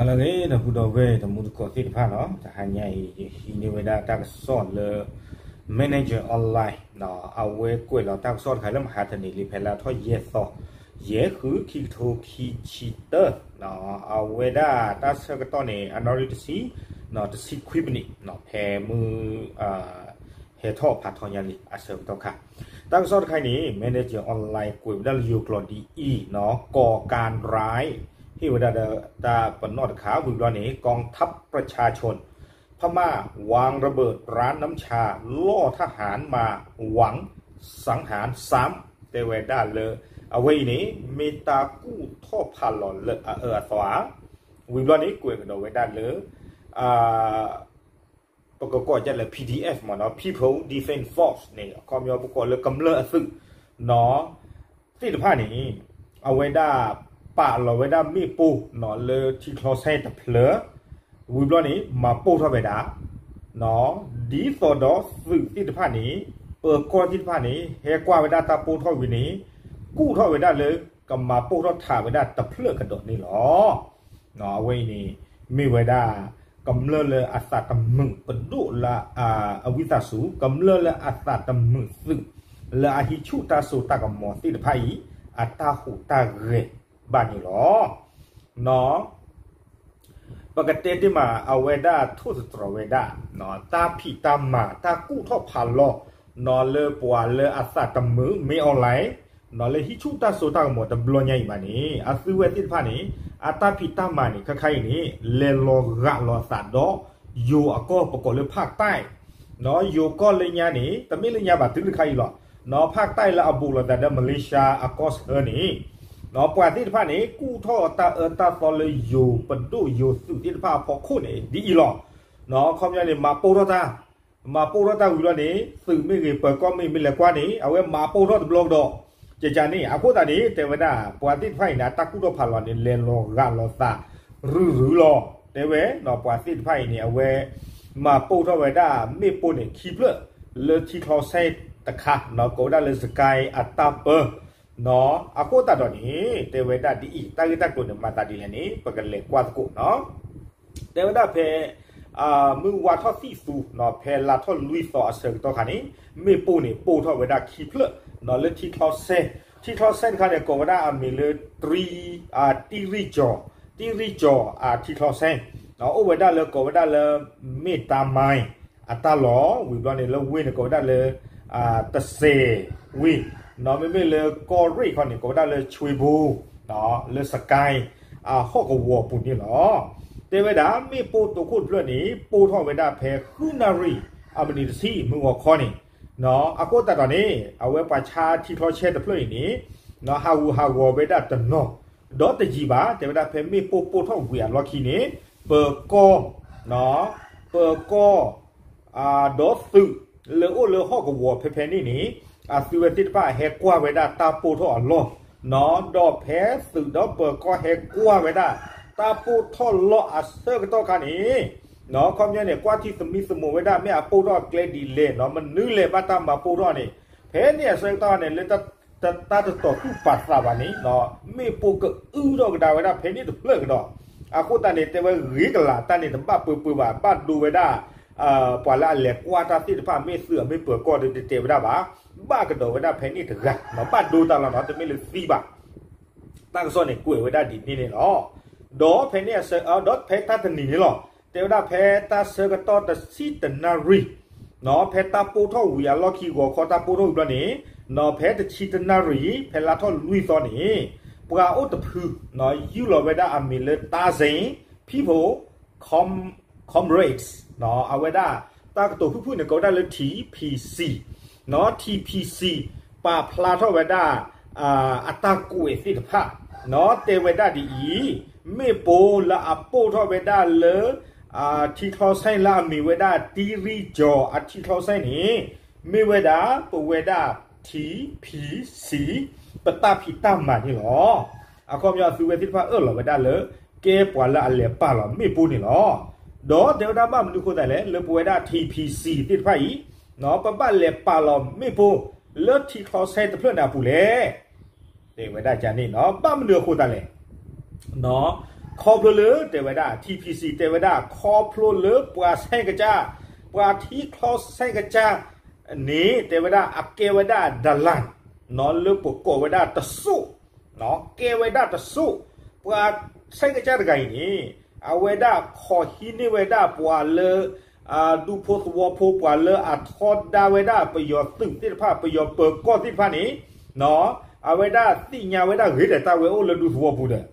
လၢအဂ့ၤ ဒီပုၢ်ဒီဝဲၢ်တံၤသကိးသ့ၣ်တဖၣ်နီၤ, တဟါညါအံၤ ယဟံးန့ၢ်ဝဲဒၣ်တၢ်ကစီၣ်လၢ Manager Online နီၤ, အဝဲကွဲးလီၤတၢ်ကစီၣ်တခါလၢမဟါတနံၤလံ ဖဲလါထီၣ်ယဲၢ်သီ ယဲၢ်ဃု ခံကထိခံဆံတၢ နီၤ, အဝဲဒၣ်တၢ်ဆၢကတီၢ်န့ၣ် အနီၣ်ရံၣ်တဆံ နီၤ တဆံခွံမံးနံး နီၤ ဖဲမုၢ် ဟဲထီၣ်ဖးထီညါလံ အဆၢကတီၢ်ခါ, တၢ်ကစီၣ်တခါအံၤန့ၣ် Manager Online ကွဲးဝဲဒၣ်လၢယိၤကျိာ်ဒ်အံၤနီၤ, ကီၢ်ကၣ်ရၢၣ် ဟ့ၣ်ဝဲဒၣ်ဒီးတၢ်ပနီၣ်တခါ ဝံၤဘျီန့ၣ် กองทัพประชาชนพม่า วางระเบิดร้านน้ำชา ล่อทหารมาหวังสังหารซ้ำ တဲဝဲဒၣ်လၢ အဝဲအံၤန့ၣ် မ့ၢ်တၢ်ကူၣ်ထီၣ်ဖးလီၤလၢအအၢအသီဧါ, ဝံၤဘျီန့ၣ် ကွဲးကဒီးဝဲဒၣ်လၢ ပကကိးဒ်လၢ ပီၣ်ဒံဢၣ်ဖ် မ့ၢ်နီၤ People Defense Force န့ၣ် အခီပညီပကိးလၢကမျၢၢ်အသုး နီၤ သ့ၣ်တဖၣ်န့ၣ် အဝဲဒၣ်ပာ်လီၤဝဲဒၣ်မ့ၣ်ပိၢ်နီၤ လၢထံချီဆဲတဖျၢၣ် ဝံၤဘျီန့ၣ် မၤပိၢ်ထီၣ်ဝဲဒၣ် နီၤ ဒ်သိးဒီးသုးသ့ၣ်တဖၣ်န့ၣ် ပၢၤကီၢ်သ့ၣ်တဖၣ်န့ၣ် ဟဲကွၢ်ဝဲဒၣ်တၢ်ပိၢ်ထီၣ်ဝံၤန့ၣ် ကူၣ်ထီၣ်ဝဲဒၣ်လၢ ကမၤပိၢ်ထီၣ်ထးဝဲဒၣ်တဖျၢၣ်ကဒီးန့ၣ်လီၤ. အဝဲအံၤန့ၣ် မ့ၢ်ဝဲဒၣ် ကမျၢၢ်လၢအသးတမုာ်ပဒိၣ်လၢအဝံသးစူၤ ကမျၢၢ်လၢအသးတမုာ်သုး လၢအဟံးဆူၣ်တၢ်စိတၢ်ကမီၤသ့ၣ်တဖၣ်အံၤ အတၢ်ဟူးတၢ်ဂဲၤဘၣ်န့ၣ်လီၤ. နီၤ ပကတဲတ့ၢ်မး အဝဲဒၣ်ထိၣ်သတြီၤဝဲဒၣ် တၢ်ဖံးတၢ်မၤ တၢ်ကူၣ်ထီၣ်ဖးလီၤ နီၤ လၢပှၤလၢအသးတမုာ် မ့ၢ် online နီၤ လၢဟံးဆူၣ်တၢ်စိတၢ်ကမီၤတဘျီညါအံၤမးန့ၣ် အသုဝဲသ့ၣ်တဖၣ်န့ၣ် အတၢ်ဖံးတၢ်မၤန့ၣ် ခဲခါအံၤန့ၣ် လဲၤလီၤဂာ်လီၤသးဒီး ယိၤအကီၢ်ပကိးလၢ ဖၣ်တဲၣ် နီၤ ယိၤကီၢ်လၢညါန့ၣ် တမ့ၢ်လၢညါဘၣ် တုၤတခါအံၤလီၤ. နီၤ ဖၣ်တဲၣ်လၢအဘူးလိာ်သးဒီး Malaysia အကီၢ်ဆၢန့ၣ် နီၤ ပှၤသ့ၣ်တဖၣ်န့ၣ် ကူၣ်ထီၣ်တၢ်အၢတၢ်သီလၢယိၤပဒိၣ်ယိၤသုးသ့ၣ်တဖၣ်အဖီခိၣ်န့ၣ် ဒ်အံၤလီၤ. နီၤ အခီပညီန့ၣ် မၤပိၢ်ထီၣ်တၢ် မၤပိၢ်ထီၣ်တၢ်ဝံၤလီၤန့ၣ် သုးမ့ၢ်ဂ့ၤ ပၢၤကီၢ်မ့ၢ်ဂ့ၤ မ့ၢ်လဲၤကွၢ်န့ၣ် အဝဲမၤပိၢ်ထီၣ်တဘျီကဒီး ကကန့ၣ် အဃိသတးန့ၣ် တဲဝဲဒၣ် ပှၤသ့ၣ်တဖၣ်အံၤန့ၣ် အတၢ်ကူၣ်ထီၣ်ဖးလီၤန့ၣ် လဲၤလီၤဂာ်လီၤသး ရုၢ်ရုၢ်လီၤ. တဲဝဲ နီၤ ပှၤသ့ၣ်တဖၣ်အံၤန့ၣ် အဝဲ မၤပိၢ်ထီၣ်ဝဲဒၣ်မ့ၣ်ပိၢ်န့ၣ် ခံဖျၢၣ် လၢထံချီဆဲတခါ နီၤ ကိးဝဲဒၣ်လၢ စကဲအတၢ်ပၢ နီၤ အဃိသတးဒီးန့ၣ် တဲဝဲဒၣ်ဒ်အံၤ တၢ်ဂ့ၢ်တၢ်ကျိၤန့ၣ် မၤသးဒ်လဲၣ်န့ၣ် ပကလဲၤကွၢ်သကိးနီၤ. တဲဝဲဒၣ်ဖဲ မုၢ်ဝါထီၣ်သံၣ်သူ နီၤ ဖဲလါထီၣ်လွံၢ်သီအဆၢကတီၢ်ခါန့ၣ် မ့ၣ်ပိၢ်န့ၣ် ပိၢ်ထီၣ်ဝဲဒၣ်ခံဖျၢၣ် နီၤ လၢထံချီဆဲ, ထံချီဆဲတခါန့ၣ် ကိးဝဲဒၣ်အမံၤလၢ တံရံၣ်ကၠီၤ, တံရံၣ်ကၠီၤ အထံချီဆဲ အိၣ်ဝဲဒၣ်လၢ ကိးဝဲဒၣ်လၢ မ့ၢ်တၢ်မါ အတၢ်လီၢ် ဝံၤဘျီန့ၣ် လၢဝ့ၢ်န့ၣ် ကိးဝဲဒၣ်လၢ တစဲးဝ့ၢ်, နီၤ မ့မ့ၢ်လၢကီၢ်ရ့ၣ်ခီန့ၣ် ကိးဝဲဒၣ်လၢ ဆွ့ဘိ, နီၤ လၢ စကဲ အဟီၣ်ကဝီၤပူၤန့ၣ်လီၤ. တဲဝဲဒၣ် မ့ၣ်ပိၢ်တိခိၣ်တဖျၢၣ်န့ၣ် ပိၢ်ထီၣ်ဝဲဒၣ်ဖဲဃုနၣ်ရံၣ် အမံးနံးတဆံ မုၢ်ဂီၤခီန့ၣ်, နီၤ အဃိသတးဒီးန့ၣ် အဝဲပှၤဆါထံချီဆဲတဖျၢၣ်အံၤန့ၣ် နီၤ ဟးဂူာ်ဟးဂီၤဝဲဒၣ်တနီၤ, ဒီးတယံာ်ဘၣ် တဲဝဲဒၣ်ဖဲမ့ၣ်ပိၢ်ပိၢ်ထီၣ်ဝံၤအလီၢ်ခံန့ၣ် ပၢၤကီၢ်, နီၤ ပၢၤကီၢ် ဒီးသုးလၢအိၣ်လၢဟီၣ်ကဝီၤဖဲဖဲန့ၣ်န့ၣ် အသုဝဲသ့ၣ်တဖၣ်ဟဲကွၢ်ဝဲဒၣ်တၢ်ပိၢ်ထီၣ်အလီၢ်, နီၤ ဒီးဖဲသုးဒီးပၢၤကီၢ်ဟဲကွၢ်ဝဲဒၣ် တၢ်ပိၢ်ထီၣ်လီၢ်အဆၢကတီၢ်ခါန့ၣ်, နီၤ အခီပညီန့ၣ် ကွၢ်ထံသမံသမိးဝဲဒၣ် မ့ၢ်အပိၢ်ထီၣ်အကျဲဒ်လဲၣ် နီၤ မနုၤလဲၣ်ဘၣ်တၢ်မၤပိၢ်ထီၣ်န့ၣ်, ဖဲန့ၣ်အဆၢကတီၢ်န့ၣ် လၢ တၢ်တတီၤသူၣ်ပာ်သးဘၣ်န့ၣ် မ့ၣ်ပိၢ်ကအုထီၣ်ကဒါဝဲဒၣ်ဖဲန့ၣ်တဖျၢၣ်ကဒီး, အဃိသတးန့ၣ် တဲဝဲဂ့ၤကလာ် တၢ်န့ၣ်တဘၣ်ပၢၤပၢၤဘၣ် ဘၣ်ဒိဝဲဒၣ် ပှၤလၢအလဲၤကွၢ်တၢ်သ့ၣ်တဖၣ် မ့ၢ်သုးမ့ၢ်ပၢၤကီၢ်ဒီးတတဲဝဲဒၣ်ဘၣ်, ဘၣ်ကဒီးဝဲဒၣ်ဖဲန့ၣ်တဂၤ ဘၣ်ဒိတၢ်လီၤနီၤ တမ့ၢ်လၢသံဘၣ်. တၢ်ကစီၣ်န့ၣ်ကွဲးဝဲဒၣ်ဒ်န့ၣ်န့ၣ်လီၤ. ဒီးဖဲန့ၣ်အဆၢ ဒီးဖဲတၢ်တနံၤန့ၣ်လီၤ တဲဝဲဒၣ်ဖဲတၢ်ဆၢကတီၢ်တဆံတနၣ်ရံၣ်, နီၤ ဖဲတၢ်ပိၢ်ထီၣ်ဝံၤအလီၢ်ခံ ဂီၤခီတၢ်ပိၢ်ထီၣ်ဝံၤဘျီန့ၣ်, နီၤ ဖဲတဆံတနၣ်ရံၣ် ဖဲလါထီၣ်လွံၢ်သီန့ၣ်, ပှၤအိၣ်တဖု နီၤ ယူၢ်လီၤဝဲဒၣ်အမံၤလၢ တၢ်စ့ၣ် People Com Comrades နီၤ အဝဲဒၣ် တၢ်ကတိၤဖုၣ်ဖုၣ်န့ၣ် ကိးဝဲဒၣ်လၢ ထံၣ်ပံၣ်စံၣ် နီၤ ထံၣ်ပံၣ်စံၣ် ပာ်ဖျါထီၣ်ဝဲဒၣ် အတၢ်ကွဲးသ့ၣ်တဖၣ် နီၤ တဲဝဲဒၣ်ဒ်အံၤ, မ့ၣ်ပိၢ်လၢအပိၢ်ထီၣ်ဝဲဒၣ်လၢ ထံချီဆဲလၢအမံၤဝဲဒၣ် တံရံၣ်ကၠီၤ အထံချီဆဲန့ၣ် မ့ၢ်ဝဲဒၣ် ပဝဲဒၣ် ထံၣ်ပံၣ်စံၣ် ပတၢ်ဖံးတၢ်မၤန့ၣ်လီၤ. အခီပညီအသုဝဲသ့ၣ်တဖၣ်အၢၣ်လီၤဝဲဒၣ်လၢ ကဲပှၤလၢအလဲၤပာ်လီၤမ့ၣ်ပိၢ်န့ၣ်လီၤ. ဒီးတဲဝဲဒၣ်ဘၣ်မနုၤအဃိသတးလဲၣ် လၢပဝဲဒၣ် ထံၣ်ပံၣ်စံၣ် သ့ၣ်တဖၣ်အံၤ နီၤ ပဘၣ်လဲၤပာ်လီၤမ့ၣ်ပိၢ်လၢထံချီဆဲတဖျၢၣ်န့ၣ်အပူၤလဲၣ် တဲဝဲဒၣ်န့ၣ်နီၤ ဘၣ်မနုၤအဃိသတးလဲၣ် နီၤ ခီဖျိလၢတဲဝဲဒၣ် T P C တဲဝဲဒၣ် ခီဖျိလၢပှၤဆဲးကစၢ်, ပှၤထံချီဆဲးကစၢ်န့ၣ် တဲဝဲဒၣ်အကဲဝဲဒၣ် dalang လၢပကိးဝဲဒၣ်တစိၢ်, ကဲဝဲဒၣ်တစိၢ်, ပှၤဆဲးကစၢ်တဂၤအံၤန့ၣ် အဝဲဒၣ်ခိးဟံးန့ၢ်ဝဲဒၣ်ပှၤလၢ ဒူဖိသဝီဖိ ပှၤလၢအထီဒါဝဲဒၣ်ပယီၤသုးသ့ၣ်တဖၣ် ပယီၤပၢၤကီၢ်သ့ၣ်တဖၣ်န့ၣ် အဝဲဒၣ်သ့ၣ်ညါဝဲဒၣ်ဂ့ၤဒီးတၢ်ဝဲအိၣ်လၢဒူသဝီပူၤဒီး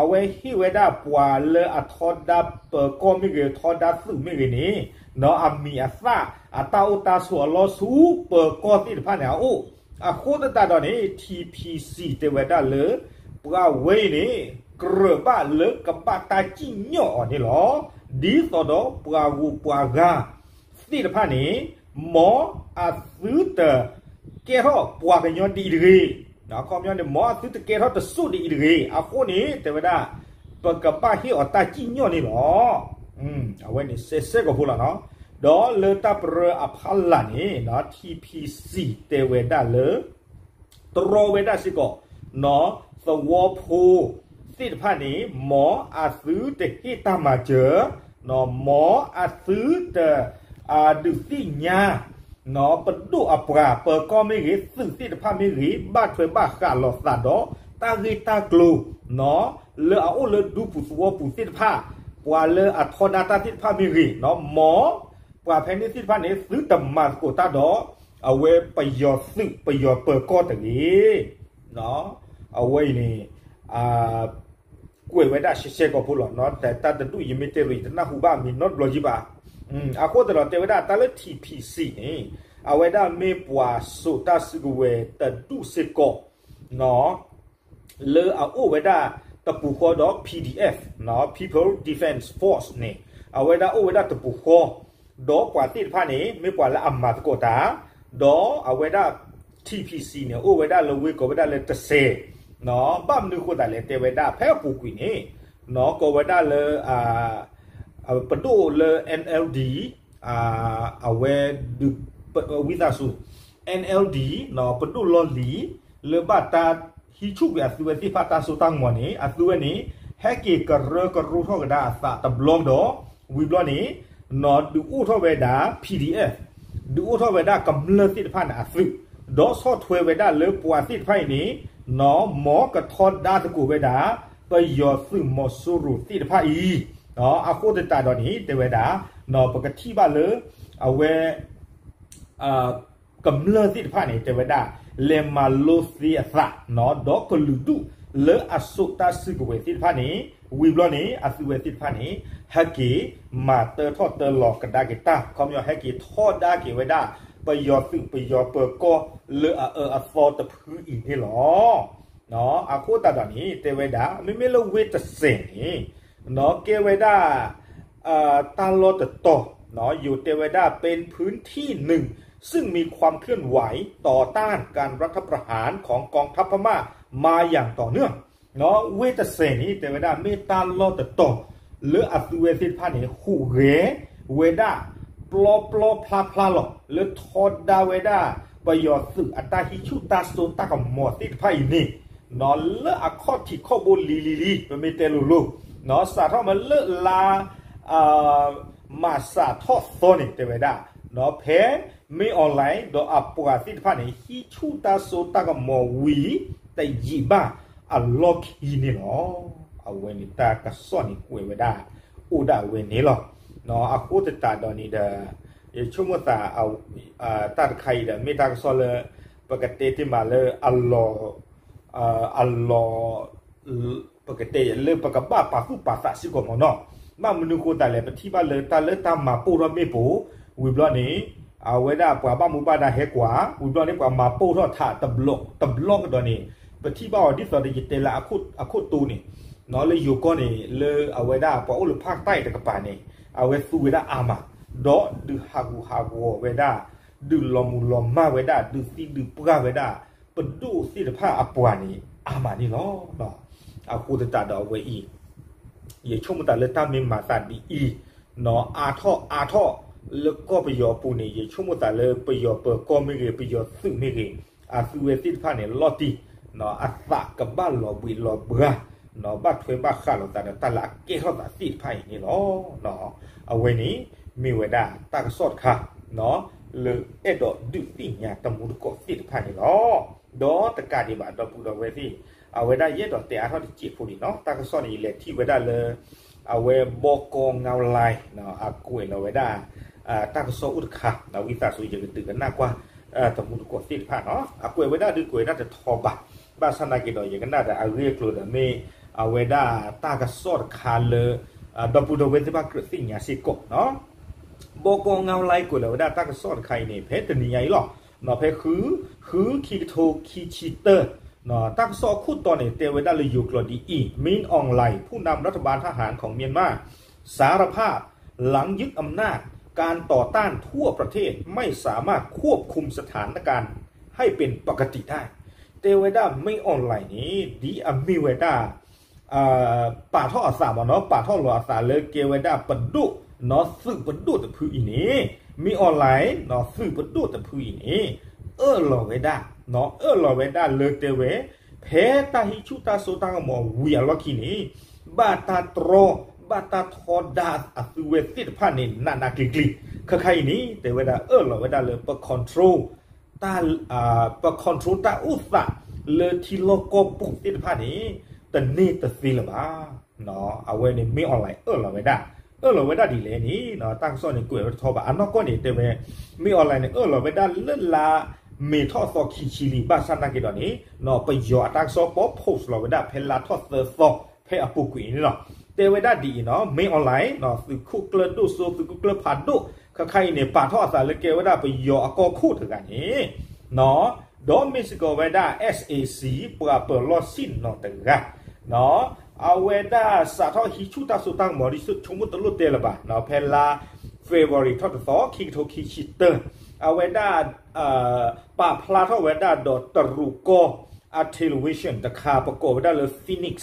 အဝဲဟ့ၣ်ဝဲဒၣ်ပှၤလၢအထီဒါပၢၤကီၢ်မ့ၢ်ဂ့ၤ ထီဒါသုးမ့ၢ်ဂ့ၤန့ၣ် အမံၤအသၣ် အတၢ်အိၣ်တၢ်ဆိးအလီၢ်ဆူပၢၤကီၢ်သ့ၣ်တဖၣ်န့ၣ်အအိၣ်, အဃိသတးဒီးန့ၣ် T P C တဲဝဲဒၣ်လၢ ပှၤဝဲအံၤန့ၣ် ကြၢးဘၣ်လၢကဘၣ်တၢ်စံၣ်ညီၣ်အီၤန့ၣ်လီၤ. ဒ်သိးဒီးပှၤဂုၤပှၤဂၤသ့ၣ်တဖၣ်န့ၣ် မ်အသုတကဲထီၣ်ပှၤကညီဒ်အံၤတဂ့ၤ, ခီပညီန့ၣ် မ်အသုတကဲထီၣ်တစိၢ်ဒ်အံၤတဂ့ၤ, အဃိန့ၣ် တဲဝဲဒၣ် ပကဘၣ်ဟ့ၣ်အီၤတၢ်စံၣ်ညီၣ်န့ၣ်လီၤ. အဝဲန့ၣ်စဲးစဲးကီးဖိလီၤနီၤ. ဒီးလၢတၢ်ပရၢအဖီလာ်န့ၣ် T P C တဲဝဲဒၣ်လၢ တြီဝဲဒၣ်စ့ၢ်ကီး သဝီဖိသ့ၣ်တဖၣ်န့ၣ် မ်အသုတဟ့ၣ်တၢ်မၤစၢၤ, မ်အသုတ ဒုးသ့ၣ်ညါ ပဒိၣ်အပှၤ ပၢၤကီၢ်မ့ၢ်ဂ့ၤ သုးသ့ၣ်တဖၣ်မ့ၢ်ဂ့ၤ ဘၣ်ထွဲဘၣ်ဃးလိာ်သးဒီး တၢ်ဂ့ၢ်တၢ်ကျိၤ လၢအအိၣ်လၢဒူပူၤသဝီပူၤသ့ၣ်တဖၣ်, ပှၤလၢအထီဒါတၢ်သ့ၣ်တဖၣ်မ့ၢ်ဂ့ၤ, မ်ပှၤဖဲန့ၣ်သ့ၣ်တဖၣ်န့ၣ် သုတမၤသကိးတၢ်ဒီး အဝဲပယီၤသုးပယီၤပၢၤကီၢ်တဂ့ၤ. အဝဲအံၤန့ၣ် ကွဲးဝဲဒၣ်ရှဲရှဲကီးဖိလီၤ. တၢ်တဒူၣ်ယမ့ၢ်တဲရူၤ ယတနၢ်ဟူဘၣ်မံၤနီတဘျီကံဘၣ်. အဃိသတးဒီးတဲဝဲဒၣ်တၢ်လၢ T P C န့ၣ် အဝဲဒၣ်မ့ၢ်ပှၤစိာ်တၢ်စုကဝဲၤတဒူၣ်စ့ၢ်ကီး လၢအအိၣ်ဝဲဒၣ်တပူၤဃီဒီး P D F, People Defense Force န့ၣ် အဝဲဒၣ်အိၣ်ဝဲဒၣ်တပူၤဃီ, ဒီးပှၤသ့ၣ်တဖၣ်န့ၣ် မ့ၢ်ပှၤလၢအမၤသကိးတၢ်, ဒီးအဝဲဒၣ် T P C န့ၣ် အိၣ်ဝဲဒၣ်လၢဝ့ၢ်ကိးဝဲဒၣ်လၢတစဲး, ဘၣ်မနုၤဃိသတးလဲၣ် တဲဝဲဒၣ်ဖဲအပူၤကွံာ်န့ၣ် ကိးဝဲဒၣ်လၢ ပဒိၣ်လၢ N L D အဝဲ ဝံသးစူၤ N L D ပဒိၣ်လီၢ်လံၤ လၢဘၣ်တၢ်ဟံးဆူၣ်ကွံာ်အသုဝဲသ့ၣ်တဖၣ်တၢ်စိတၢ်ကမီၤန့ၣ် အသုဝဲန့ၣ် ဟဲက့ၤကရၢကရိထီၣ်ကဒါအသးတဘျီဒီး ဝံၤဘျီန့ၣ် ဒုးအိၣ်ထီၣ်ဝဲဒၣ် P D F, ဒုးအိၣ်ထီၣ်ဝဲဒၣ်ကမျၢၢ်သ့ၣ်တဖၣ်န့ၣ်အသုး, ဒီးဆီၣ်ထွဲဝဲဒၣ်လၢပှၤသ့ၣ်တဖၣ်အံၤန့ၣ် မ်ကထီဒါသကိးဝဲဒၣ် ပယီၤသုးမီၤစိရိၤသ့ၣ်တဖၣ်အံၤ, အဃိသတးဒီးန့ၣ် တဲဝဲဒၣ် ပကထံၣ်ဘၣ်လၢ အဝဲ ကမျၢၢ်သ့ၣ်တဖၣ်န့ၣ် တဲဝဲဒၣ် လဲၤမၤလိသ့အသး ဒီးကလုာ်ဒူၣ်လၢအစိာ်တၢ်စုကဝဲၤသ့ၣ်တဖၣ်န့ၣ် ဝံၤဘျီန့ၣ် အသုဝဲသ့ၣ်တဖၣ်န့ၣ် ဟဲက့ၤမၤတၢထီၣ်တၢလီၤကဒါက့ၤတၢ် ခီပညီဟဲက့ၤထီဒါက့ၤဝဲဒၣ် ပယီၤသုးပယီၤပၢၤကီၢ်လၢအအၢအသီတဖုအံၤန့ၣ်လီၤ. အဃိသတးဒီးန့ၣ် တဲဝဲဒၣ် မ့မ့ၢ်လၢဝ့ၢ်တစဲးန့ၣ် ကဲဝဲဒၣ် တၢ်လီၢ်တတီၤ, ယိၤတဲဝဲဒၣ် เป็นพื้นที่หนึ่ง ซึ่งมีความเคลื่อนไหวต่อต้านการรัฐประหารของกองทัพพม่ามาอย่างต่อเนื่อง ဝ့ၢ်တစဲးန့ၣ် တဲဝဲဒၣ်မ့ၢ်တၢ်လီၢ်တတီၤ လၢအသုဝဲသ့ၣ်တဖၣ်န့ၣ် ဟူးဂဲၤဝဲဒၣ် ပျီပျီဖျါဖျါလီၤ လၢထီဒါဝဲဒၣ် ပယီၤသုးအတၢ်ဟံးဆူၣ်တၢ်စိတၢ်ကမီၤသ့ၣ်တဖၣ်အံၤန့ၣ် လၢအခီၣ်ထံးခီၣ်ဘိလံၤလံၤလံၤ ပမ့ၢ်တဲလိၤလိၤ စးထီၣ်မ့ၢ်လၢလါ မးစးထီၣ်သီန့ၣ် တဲဝဲဒၣ် ဖဲမ့ၢ် online ဒီးအပှၤသ့ၣ်တဖၣ်န့ၣ် ဟံးဆူၣ်တၢ်စိတၢ်ကမီၤဝံၤ တယံာ်ဘၣ်အလီၢ်ခံန့ၣ်လီၤ. အဝဲန့ၣ်တၢ်ကစီၣ်န့ၣ်ကွဲးဝဲဒၣ် အိၣ်ဒၣ်ဝဲန့ၣ်လီၤ. အဃိသတးဒီးန့ၣ်ဒီး ယဆိကမိၣ်သး တၢ်တခါအံၤဒီး မ့ၢ်တၢ်ကစီၣ်လၢ ပကတဲတ့ၢ်မးလၢအလီၤ အလီၤ ပကတဲလၢပကဘၣ်ပာ်သူၣ်ပာ်သးစ့ၢ်ကီးမ့ၢ်နီၤ. ဘၣ်မနုၤဃိသတးလဲၣ် ပထံၣ်ဘၣ်လၢတၢ်လၢတၢ်မၤပိၢ်ထီၣ်မ့ၣ်ပိၢ် ဝံၤဘျီန့ၣ် အဝဲဒၣ်ပှၤဘၣ်မူဘၣ်ဒါဟဲကွၢ် ဝံၤဘျီန့ၣ် ပှၤမၤပိၢ်ထီၣ်ထးတဘျီ တဘျီကဒီးန့ၣ် ပထံၣ်ဘၣ်အီၤဒ်သိးဒီးယတဲလၢအခိၣ်တိန့ၣ် လၢယိၤကီၢ်န့ၣ် လၢအဝဲဒၣ်ပှၤအိၣ်လၢဖၣ်တၢ်အံၤတကပၤန့ၣ် အဝဲသူဝဲဒၣ်အါမး ဒီးဒုးဟးဂူာ်ဟးဂီၤဝဲဒၣ် ဒုးလီၤမုၢ်လီၤမၢ်ဝဲဒၣ် ဒုးသံဒုးပှၢ်ဝဲဒၣ် ပဒိၣ်သ့ၣ်တဖၣ်အပှၤန့ၣ် အါမးန့ၣ်လီၤ. အဃိသတးဒီးအဝဲအံၤ ယဆိကမိၣ်သးလၢတၢ်မ့ၢ်မၤသးဒ်အံၤ အါထီၣ်အါထီၣ်လၢကီၢ်ပယီၤအပူၤန့ၣ် ယဆိကမိၣ်သးလၢပယီၤပၢၤကီၢ်မ့ၢ်ဂ့ၤ ပယီၤသုးမ့ၢ်ဂ့ၤ အသုဝဲသ့ၣ်တဖၣ်န့ၣ် လီၤတံၢ် အသးကဘၣ်လီၤဘှံးလီၤဘှါ ဘၣ်ထွဲဘၣ်ဃးလိာ်သးဒီးတၢ်လၢအကဲထီၣ်သးသ့ၣ်တဖၣ်အံၤန့ၣ်လီၤ. အဝဲန့ၣ် မ့ၢ်ဝဲဒၣ်တၢ်ကစီၣ်တခါ လၢအဲၣ်ဒိးဒုးသ့ၣ်ညါတမူတကိးသ့ၣ်တဖၣ်န့ၣ်လီၤ. ဒီးတကးဒံးဘၣ် ဒီပုၢ်ဒီဝဲၢ်သ့ၣ် အဝဲဒၣ်ယအဲၣ်ဒိးတဲအါထီၣ်တစဲးဖိန့ၣ်နီၤ တၢ်ကစီၣ်န့ၣ် ယလဲၤထံၣ်ဝဲဒၣ်လၢ အဝဲ ဘီကီငါလါ အကွဲးလီၤဝဲဒၣ် တၢ်ကစီၣ်အိၣ်တခါ ဝံသးစူၤ ယကဒုးကနၣ်ကွၢ် တမူတကိးသ့ၣ်တဖၣ်နီၤ အကွဲးဝဲဒၣ်ဒုးကွဲးဝဲဒၣ်တထီဘၣ်. ဘၣ်ဆၣ်နာ်က့ဒီး ယကနၣ်ဒီးအဂ့ၢ်အကျိၤဒီးမ့ၢ် အဝဲဒၣ်တၢ်ကစီၣ်တခါလၢ ဒီပုၢ်ဒီဝဲၢ်သ့ၣ်တဖၣ်ကြၢးသ့ၣ်ညါစ့ၢ်ကီးနီၤ ဘီကီငါလါ ကွဲးလီၤဝဲဒၣ်တၢ်ကစီၣ်တခါအံၤန့ၣ် ဖဲတနံၤညါအံၤလီၤ. ဖဲဃု ဃု ခံကထိခံဆံတၢ တၢ်ကစီၣ်အခိၣ်တီန့ၣ် တဲဝဲဒၣ်လၢယိၤကျိာ်ဒ်အံၤ မင်းအောင်လှိုင် ผู้นำรัฐบาลทหารของเมียนมา สารภาพหลังยึดอำนาจ การต่อต้านทั่วประเทศไม่สามารถควบคุมสถานการณ์ให้เป็นปกติได้ တဲဝဲဒၣ် မင်းအောင်လှိုင် န့ၣ် ဒ်အမ့ၢ်ဝဲဒၣ် ပာ်ထီၣ်အသးမ့ၢ်နီၤ ပာ်ထီၣ်လီၤအသးလၢကဲဝဲဒၣ်ပဒိၣ်နီၤ သုးပဒိၣ်တဖုအံၤန့ၣ် မင်းအောင်လှိုင် သုးပဒိၣ်တဖုအံၤန့ၣ် အၢၣ်လီၤဝဲဒၣ် အၢၣ်လီၤဝဲဒၣ်လၢတဲဝဲ ဖဲတၢ်ဟံးဆူၣ်တၢ်စိတၢ်ကမီၤဝံၤအလီၢ်ခံန့ၣ် ဘၣ်တၢ်တြီ ဘၣ်တၢ်ထီဒါအသုဝဲသ့ၣ်တဖၣ်န့ၣ် နးနးကျံၤကျံၤ ခဲခါအံၤန့ၣ် တဲဝဲဒၣ်အၢၣ်လီၤဝဲဒၣ်လၢပ control တၢ် ပ control တၢ်အိၣ်သးလၢထံလီၢ်ကီၢ်ပူၤသ့ၣ်တဖၣ်န့ၣ် တန့ၢ်တသ့လၢၤဘၣ်. အဝဲန့ၣ် မင်းအောင်လှိုင် အၢၣ်လီၤဝဲဒၣ် အၢၣ်လီၤဝဲဒၣ်ဒ်လဲၣ်န့ၣ် တၢ်ကစီၣ်န့ၣ် ကွဲးဝဲတထီဘၣ် အနီၢ်ကီၢ်န့ၣ် တဲဝဲ မင်းအောင်လှိုင် န့ၣ် အၢၣ်လီၤဝဲဒၣ်လၢလါ မ့ၤထီၣ်သီခံဆံလံ ဘၣ်ဆၣ်နာ်က့ဒီးန့ၣ် ပယီၤအတၢ်ကစီၣ်ပီ post လီၤဝဲဒၣ်ဖဲလါထီၣ်သၢသီ ဖဲအပူၤကွံာ်အံၤန့ၣ်လီၤ. တဲဝဲဒၣ်ဒ်အံၤနီၤ မင်းအောင်လှိုင် သုးခိၣ်ကျၢၢ်ဒိၣ်စိ သုးခိၣ်ကျၢၢ်ဖးဒိၣ် ခဲခါအံၤန့ၣ် ပာ်ထီၣ်အသးလၢကဲဝဲဒၣ်ပယီၤအကီၢ်ခိၣ်တဂၤန့ၣ် ဒီးမ့ၢ်စ့ၢ်ကီးဝဲဒၣ် SAC ပှၤပၢၤလီၢ်ဆ့ၣ်နီၤတဂၤ အဝဲဒၣ်စးထီၣ်ဟံးဆူၣ်တၢ်စိတၢ်ကမီၤ ဒ်ဆိကမိၣ်တလိၣ်တဲလၢၤဘၣ် ဖဲလါ February ထီၣ်တသီ ခံကထိခံဆံတၢ အဝဲဒၣ် ပာ်ဖျါထီၣ်ဝဲဒၣ်ဒီးတရူးကီၢ်အ television တခါ ပကိးဝဲဒၣ်လၢ Phoenix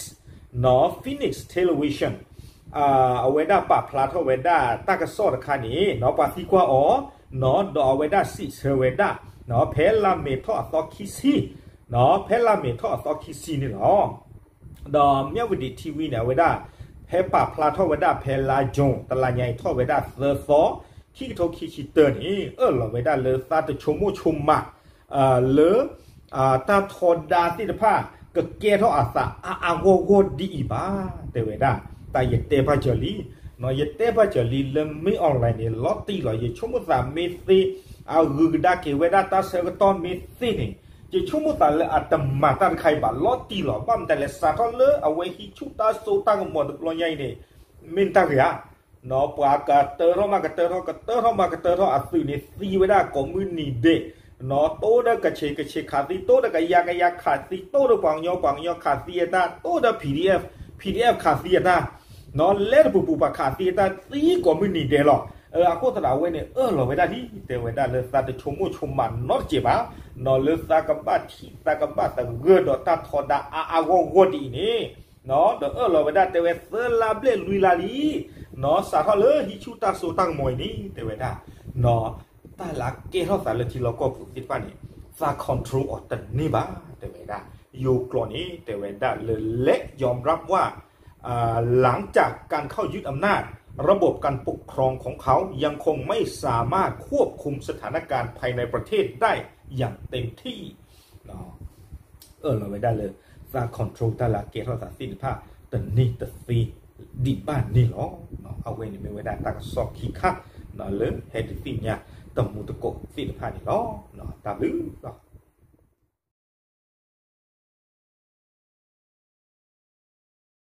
နီၤ Phoenix Television အဝဲဒၣ်ပာ်ဖျါထီၣ်ဝဲဒၣ်တၢ်ကစီၣ်တခါန့ၣ် ပှၤသံကွၢ်အီၤ ဒီးအဝဲဒၣ်စံးဆၢဝဲဒၣ် ဖဲလါမ့ၤထီၣ်အသီခံဆံ ဖဲလါမ့ၤထီၣ်အသီခံဆံန့ၣ်လီၤ. ဒီး မြဝတီ TV န့ၣ် အဝဲဒၣ် ဖဲပာ်ဖျါထီၣ်ဝဲဒၣ်ဖဲလါ June တလါညါအံၤထီၣ်ဝဲဒၣ်သၢသီ ခံကထိခံဆံတၢန့ၣ် အၢၣ်လီၤဝဲဒၣ်လၢသးတဆိကမိၣ်ဆိကမး လၢ တၢ်ထီဒါသ့ၣ်တဖၣ် ကကဲထီၣ်အသးအါအါဂီၢ်ဂီၢ်ဒ်အံၤဘၣ် တဲဝဲဒၣ် တၢ်ယတဲဘၣ်စၢၤလံ ယတဲဘၣ်စၢၤလံလၢမ့ၢ် online န့ၣ် လီၤတံၢ်လီၤ ယဆိကမိၣ်သးမ့ၢ်သ့ အဂုၤကဒါက့ၤဝဲဒၣ်တၢ်ဆၢကတီၢ်မ့ၢ်သ့န့ၣ် ယဆိကမိၣ်သးလၢအတမၤတၢ်တခါအံၤဘၣ် လီၤတံၢ်လီၤ ဘၣ်မတၤလဲၣ်စးထီၣ်လၢအဝဲဟံးဆူၣ်တၢ်စိတၢ်ကမီၤတဘျီညါအံၤန့ၣ် မ့ၢ်တၢ်ဂ့ၤဧါ ပှၤကတၢထီၣ်မးကတၢထီၣ် ကတၢထီၣ်မးကတၢထီၣ် အသုးန့ၣ်သံဝဲဒၣ်ကိးမုၢ်နံၤဒဲး တိၢ်ဒီးကဆ့းကဆ့းခးသံ တိၢ်ဒီးကယၤကယၤခးသံ တိၢ်ဒီးပှၤကညီပှၤကညီခးသံအတၢ် တိၢ်ဒီး PDF PDF ခးသံအတၢ် လဲၤတပူၤပူၤပှၤခးသံအတၢ် သံကိးမုၢ်နံၤဒဲးလီၤ. အဃိသတးဒီးအဝဲန့ၣ် အၢၣ်လီၤဝဲဒၣ်လံ တဲဝဲဒၣ်လၢသးတဆိကမိၣ်ဆိကမးနီတစဲးဘၣ် လၢသးကဘၣ်ထံၣ်သးကဘၣ်သဂၢၢ်ဒီးတၢ်ထီဒါအါအါဂီၢ်ဂီၢ်ဒ်အံၤန့ၣ် ဒီးအၢၣ်လီၤဝဲဒၣ်တဲဝဲသၢလါဘျဲၣ်လွံၢ်လါလံ စးထီၣ်လၢဟံးဆူၣ်တၢ်စိတၢ်ကမီၤအံၤန့ၣ် တဲဝဲဒၣ် တၢ်လၢအကဲထီၣ်သးလၢထံလီၢ်ကီၢ်ပူၤသ့ၣ်တဖၣ်န့ၣ် သး control အီၤတန့ၢ်ဘၣ် တဲဝဲဒၣ် ယိၤကျိာ်န့ၣ် တဲဝဲဒၣ်လၢ และยอมรับว่า หลังจากการเข้ายึดอำนาจ ระบบการปกครองของเขายังคงไม่สามารถควบคุมสถานการณ์ภายในประเทศได้อย่างเต็มที่ အၢၣ်လီၤဝဲဒၣ်လၢ သး control တၢ်လၢအကဲထီၣ်သးသ့ၣ်တဖၣ် တန့ၢ်တသ့ဒံးဘၣ်န့ၣ်လီၤ. အဝဲန့ၣ်မ့ၢ်ဝဲဒၣ်တၢ်ကစီၣ်ခံခါ လၢဟဲဒုးသ့ၣ်ညါတမူတကိးသ့ၣ်တဖၣ်န့ၣ်လီၤ. တၢ်ဘျုးလီၤ.